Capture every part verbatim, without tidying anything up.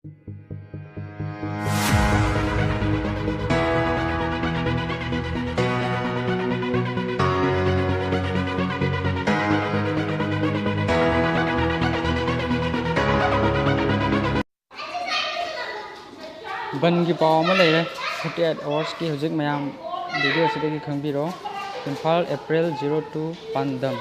ꯕꯟꯒꯤ ꯄꯥꯎ ꯑꯃ ꯂꯩꯔꯦ꯫ Forty eight Hoursꯀꯤ ꯍꯧꯖꯤꯛ ꯃꯌꯥꯝ video ꯑꯁꯤꯗꯒꯤ ꯈꯪꯕꯤꯔꯣ꯫ ꯏꯝꯐꯥꯜ, April zero two, ꯄꯥꯟꯗꯝ꯫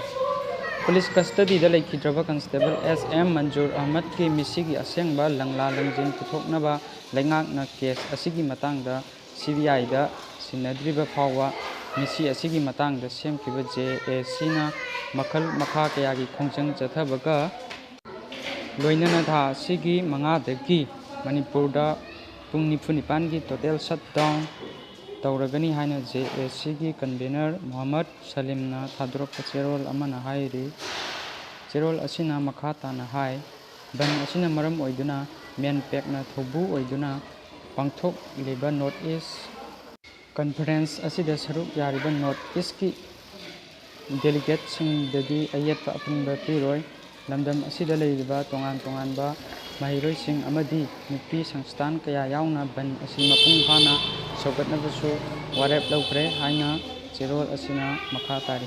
ꯄꯨꯂꯤꯁ custody ꯗ ꯂꯩꯈꯤꯗ꯭ꯔꯕ Constable S M ꯃꯟꯖꯨꯔ ꯑꯍꯃꯗꯀꯤ ꯃꯤꯁꯤꯒꯤ ꯑꯁꯦꯡꯕ ꯂꯪꯂꯥ ꯂꯪꯖꯤꯟ ꯄꯨꯊꯣꯛꯅꯕ ꯂꯩꯉꯥꯛꯅ case ꯑꯁꯤꯒꯤ ꯃꯇꯥꯡꯗ C B I ꯗ ꯁꯤꯟꯅꯗ꯭ꯔꯤꯕ ꯐꯥꯎꯕ ꯃꯤꯁꯤ ꯑꯁꯤꯒꯤ ꯃꯇꯥꯡꯗ ꯁꯦꯝꯈꯤꯕ J A C ꯅ ꯃꯈꯜ ꯃꯈꯥ ꯀꯌꯥꯒꯤ ꯈꯣꯡꯖꯪ ꯆꯠꯊꯕꯒ ꯂꯣꯏꯅꯅ ꯊꯥ ꯑꯁꯤꯒꯤ ꯃꯉꯥꯗꯒꯤ ꯃꯅꯤꯄꯨꯔꯗ ꯄꯨꯡ ꯅꯤꯐꯨ ꯅꯤꯄꯥꯟꯒꯤ total shutdown ꯇꯧꯔꯒꯅꯤ ꯍꯥꯏꯅ J A C ꯒꯤ convener ꯃꯨꯍꯝꯃꯗ ꯁꯂꯤꯝꯅ ꯊꯥꯗꯣꯔꯛꯄ ꯆꯦꯔꯣꯜ ꯑꯃꯅ ꯍꯥꯏꯔꯤ꯫ ꯆꯦꯔꯣꯜ ꯑꯁꯤꯅ ꯃꯈꯥ ꯇꯥꯅ ꯍꯥꯏ, ꯕꯟ ꯑꯁꯤꯅ ꯃꯔꯝ ꯑꯣꯏꯗꯨꯅ ꯃꯦꯟ ꯄꯦꯛꯅ ꯊꯧꯕꯨ ꯑꯣꯏꯗꯨꯅ ꯄꯥꯡꯊꯣꯛꯂꯤꯕ North East Conference ꯑꯁꯤꯗ ꯁꯔꯨꯛ ꯌꯥꯔꯤꯕ North Eastꯀꯤ delegateꯁꯤꯡꯗꯗꯤ ꯑꯌꯦꯠꯄ ꯑꯄꯟꯕ ꯄꯤꯔꯣꯏ꯫ ꯂꯝꯗꯝ ꯑꯁꯤꯗ ꯂꯩꯔꯤꯕ ꯇꯣꯉꯥꯟ ꯇꯣꯉꯥꯟꯕ ꯃꯍꯩꯔꯣꯏꯁꯤꯡ ꯑꯃꯗꯤ ꯅꯨꯄꯤ ꯁꯪꯁꯊꯥꯟ ꯀꯌꯥ ꯌꯥꯎꯅ ꯕꯟ ꯑꯁꯤ ꯃꯄꯨꯡ ꯐꯥꯅ ꯁꯧꯒꯠꯅꯕꯁꯨ ꯋꯥꯔꯦꯞ ꯂꯧꯈ꯭ꯔꯦ ꯍꯥꯏꯅ ꯆꯦꯔꯣꯜ ꯑꯁꯤꯅ ꯃꯈꯥ ꯇꯥꯔꯤ꯫